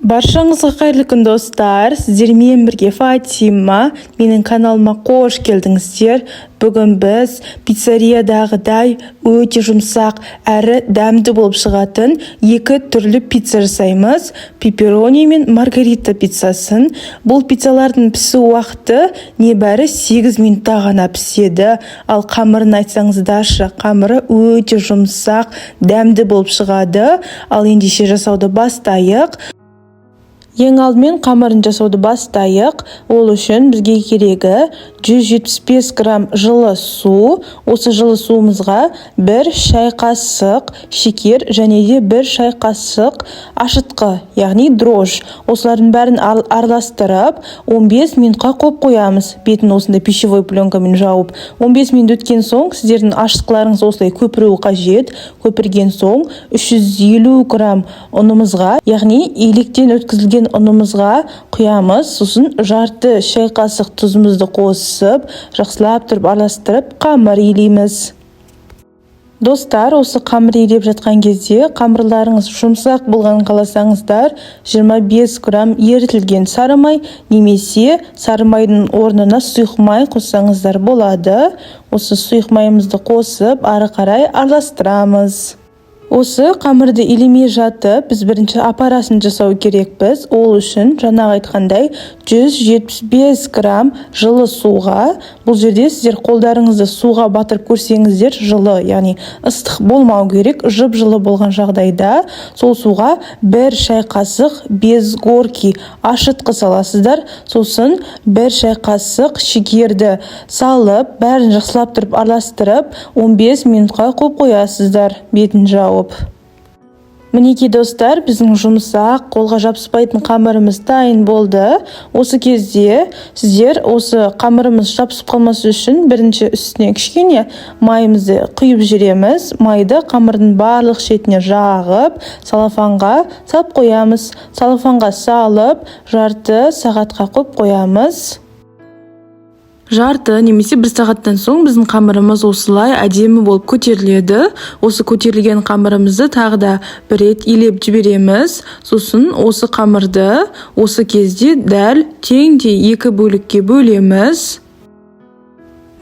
Баршаңызға қайырлы күн, достар! Сіздермен бірге Фатима. Менің каналыма қош келдіңіздер. Бүгін біз пиццериядағыдай өте жұмсақ әрі дәмді болып шығатын екі түрлі пицца жасаймыз: пепперони мен маргарита пиццасын. Бұл пиццалардың пісу уақыты небәрі 8 минутта ғана піседі. Ал қамырын айтсаңыздаршы, қамыры өте жұмсақ, дәмді болып шығады. Ал ендеше жасауды бастайық. Ең алдымен қамырын жасауды бастайық. Ол үшін бізге керегі 175 грамм жылы су. Осы жылы суымызға 1 шай қасық шекер және де 1 шай қасық ашытқы, яғни дрожж. Осылардың бәрін араластырып, 15 минутқа қойып қоямыз, бетін осындай пищевой пленкамен жауып. 15 минут өткен соң сіздердің ашытқыларыңыз осылай көпіруі қажет. Көпірген соң 350 грамм ұнымызға, яғни електен өткізілген ұнымызға құямыз. Сосын жарты шай қасық тұзымызды қосып, жақсылап тұрып араластырып, қамыр илейміз. Достар, осы қамыр илеп жатқан кезде қамырларыңыз жұмсақ болғанын қаласаңыздар, 25 грамм ерітілген сары май немесе сары майдың орнына сұйық май қоссаңыздар болады. Осы сұйық майымызды қосып, ары қарай араластырамыз. Осы қамырды илемей жатып, біз бірінші опарасын жасау керекпіз. Ол үшін жаңағы айтқандай 175 грамм жылы суға, бұл жерде сіздер қолдарыңызды суға батырып көрсеңіздер, жылы, яғни ыстық болмау керек, жып жылы болған жағдайда сол суға 1 шай қасық без горки ашытқы саласыздар. Сосын 1 шай қасық шекерді салып, бәрін жақсылап тұрып араластырып, 15 минутқа қойып қоясыздар бетін жауып. Мінекей, достар, біздің жұмсақ, қолға жабыспайтын қамырымыз дайын болды. Осы кезде сіздер осы қамырымыз жабысып қалмас үшін бірінші үстіне кішкене майымызды құйып жүреміз. Майды қамырдың барлық шетіне жағып, целлофанға салып қоямыз. Целлофанға салып, жарты сағатқа қойып қоямыз. Жарты немесе бір сағаттан соң біздің қамырымыз осылай әдемі болып көтеріледі. Осы көтерілген қамырымызды тағы да бір рет илеп жібереміз. Сосын осы қамырды осы кезде дәл теңдей екі бөлікке бөлеміз.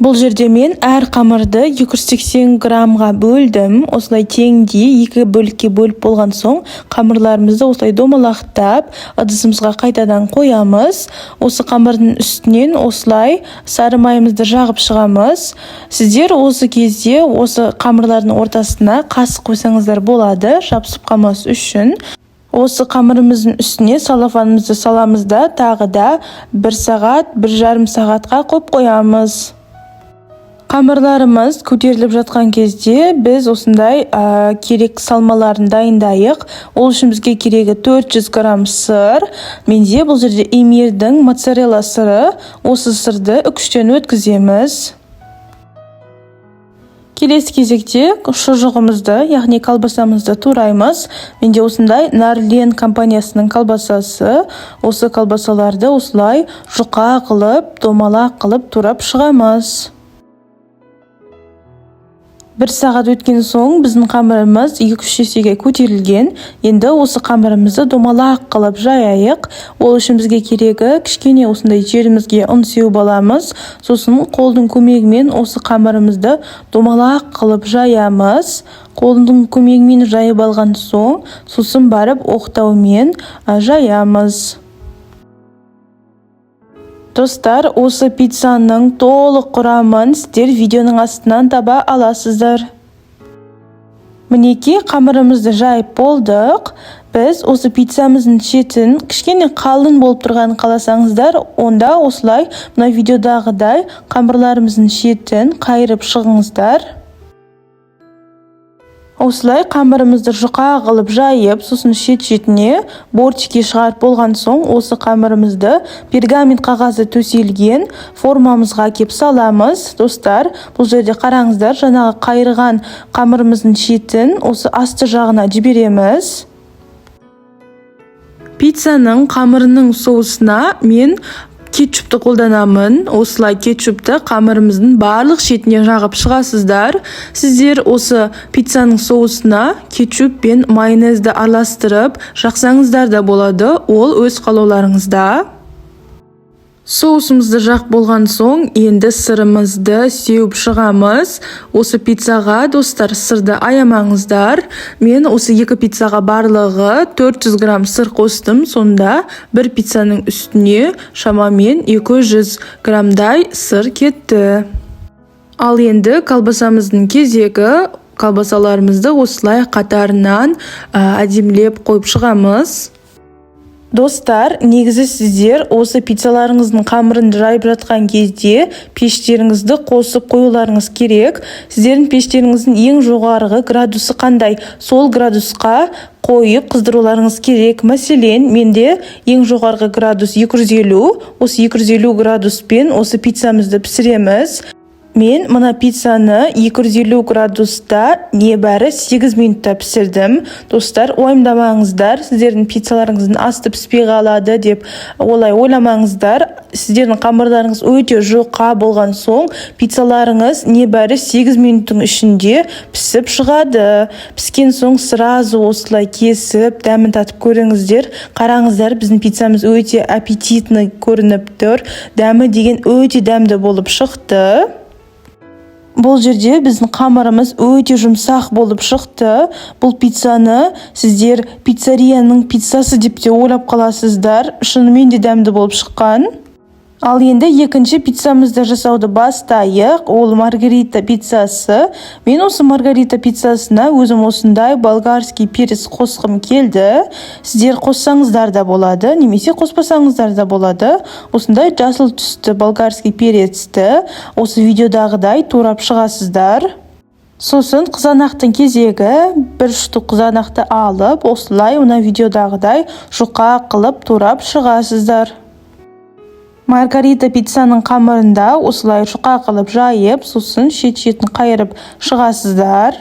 Бұл жерде мен әр қамырды 280 граммға бөлдім. Осылай теңдей екі бөлікке бөліп болған соң, қамырларымызды осылай домалақтап, ыдысымызға қайтадан қоямыз. Осы қамырдың үстінен осылай сары майымызды жағып шығамыз. Сіздер осы кезде осы қамырлардың ортасына қасық қойсаңыздар болады, жабысып қалмас үшін. Осы қамырымыздың үстіне целлофанымызды саламыз да, тағы да бір сағат, 1,5 сағатқа қойып қоямыз. Қамырларымыз көтеріліп жатқан кезде біз осындай керек салмаларын дайындайық. Ол үшін бізге керегі 400 грамм сыр. Менде бұл жерде Эмирдің моцарелла сыры. Осы сырды үкіштен өткіземіз. Келесі кезекте шұжығымызды, яғни колбасамызды тураймыз. Менде осындай Нарлен компаниясының колбасасы. Осы колбасаларды осылай жұқа қылып, домалақ қылып турап шығамыз. Бір сағат өткен соң біздің қамырымыз 2-3 есеге көтерілген. Енді осы қамырымызды домалақ қылып жаяйық. Ол үшін бізге керегі кішкене осындай жерімізге ұн сеуіп аламыз. Сосын қолдың көмегімен осы қамырымызды домалақ қылып жаямыз. Қолдың көмегімен жайып алған соң, сосын барып оқтаумен жаямыз. Достар, осы пиццаның толық құрамын сіздер видеоның астынан таба аласыздар. Мінекей, қамырымызды жайып болдық. Біз осы пиццамыздың шетін кішкене қалың болып тұрғанын қаласаңыздар, онда осылай мына видеодағыдай қамырларымыздың шетін қайырып шығыңыздар. Осылай қамырымызды жұқа қылып жайып, сосын шет шетіне бортики шығарып болған соң, осы қамырымызды пергамент қағазы төселген формамызға әкеп саламыз. Достар, бұл жерде қараңыздар, жаңағы қайырған қамырымыздың шетін осы асты жағына жібереміз. Пиццаның қамырының соусына мен Кетчупты қолданамын. Осылай кетчупты қамырымыздың барлық шетіне жағып шығасыздар. Сіздер осы пиццаның соусына кетчуп пен майонезді араластырып жақсаңыздар да болады, ол өз қалауларыңызда. Соусымызды жағып болған соң, енді сырымызды сеуіп шығамыз. Осы пиццаға, достар, сырды аямаңыздар. Мен осы екі пиццаға барлығы 400 грамм сыр қостым. Сонда бір пиццаның үстіне шамамен 200 граммдай сыр кетті. Ал енді колбасамыздың кезегі. Колбасаларымызды осылай қатарынан әдемілеп қойып шығамыз. Достар, негізі сіздер осы пиццаларыңыздың қамырын жайып жатқан кезде пештеріңізді қосып қоюларыңыз керек. Сіздердің пештеріңіздің ең жоғарғы градусы қандай, сол градусқа қойып қыздыруларыңыз керек. Мәселен, менде ең жоғарғы градус 250. Осы 250 градуспен осы пиццамызды пісіреміз. Мен мына пиццаны 250 градуста небәрі 8 минутта пісірдім. Достар, уайымдамаңыздар, сіздердің пиццаларыңыздың асты піспей қалады деп олай ойламаңыздар. Сіздердің қамырларыңыз өте жұқа болған соң, пиццаларыңыз небәрі 8 минуттың ішінде пісіп шығады. Піскен соң сразу осылай кесіп, дәмін татып көріңіздер. Қараңыздар, біздің пиццамыз өте аппетитный көрініп тұр. Дәмі деген өте дәмді болып шықты. Бұл жерде біздің қамырымыз өте жұмсақ болып шықты. Бұл пиццаны сіздер пиццерияның пиццасы деп те ойлап қаласыздар. Шынымен де дәмді болып шыққан. Ал енді екінші пиццамызды жасауды бастайық. Ол маргарита пиццасы. Мен осы маргарита пиццасына өзім осындай болгарский перец қосқым келді. Сіздер қоссаңыздар да болады, немесе қоспасаңыздар да болады. Осындай жасыл түсті болгарский перецті осы видеодағыдай турап шығасыздар. Сосын қызанақтың кезегі. Бір штук қызанақты алып, осылай мына видеодағыдай жұқа қылып турап шығасыздар. Маргарита пиццаның қамырында осылай жұқа қылып жайып, сосын шет-шетін қайырып шығасыздар.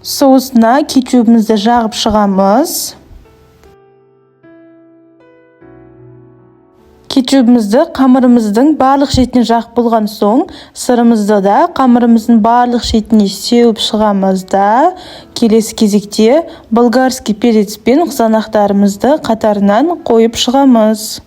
Соусына кетчупімізді жағып шығамыз. Кетчупімізді қамырымыздың барлық шетіне жағып болған соң, сырымызды да қамырымыздың барлық шетіне сеуіп шығамыз да, келесі кезекте болгарский перец пен қызанақтарымызды қатарынан қойып шығамыз.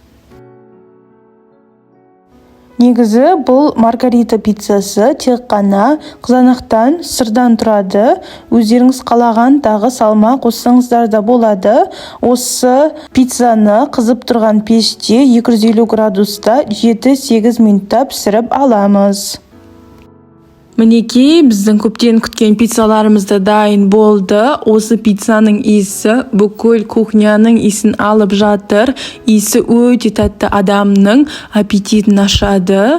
Негізі бұл маргарита пиццасы тек қана қызанақтан, сырдан тұрады. Өздеріңіз қалаған тағы салма қоссаңыздар да болады. Осы пиццаны қызып тұрған пеште 250 градуста 7-8 минутта пісіріп аламыз. Мінекей, біздің көптен күткен пиццаларымыз да дайын болды. Осы пиццаның иісі бүкіл кухняның иісін алып жатыр. Иісі өте тәтті, адамның аппетитін ашады.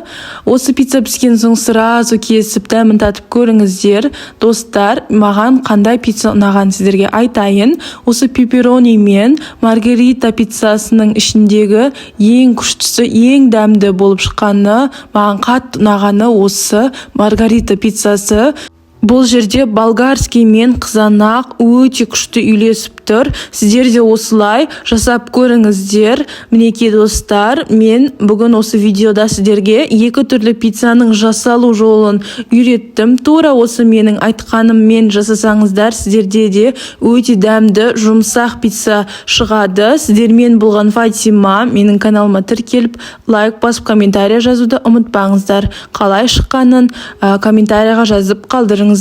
Осы пицца піскен соң сразу кесіп, дәмін татып көріңіздер. Достар, маған қандай пицца ұнағанын сіздерге айтайын. Осы пепперони мен маргарита пиццасының ішіндегі ең күштісі, ең дәмді болып шыққаны, маған қатты ұнағаны осы маргарита пиццасы. Бұл жерде болгарский мен қызанақ өте күшті үйлесіп тұр. Сіздер де осылай жасап көріңіздер. Мінекей, достар, мен бүгін осы видеода сіздерге екі түрлі пиццаның жасалу жолын үйреттім. Тура осы менің айтқаныммен жасасаңыздар, сіздерде де өте дәмді, жұмсақ пицца шығады. Сіздермен болған Фатима. Менің каналыма тіркеліп, лайк басып, комментарий жазуды ұмытпаңыздар. Қалай шыққанын комментарийға жазып қалдырыңыздар.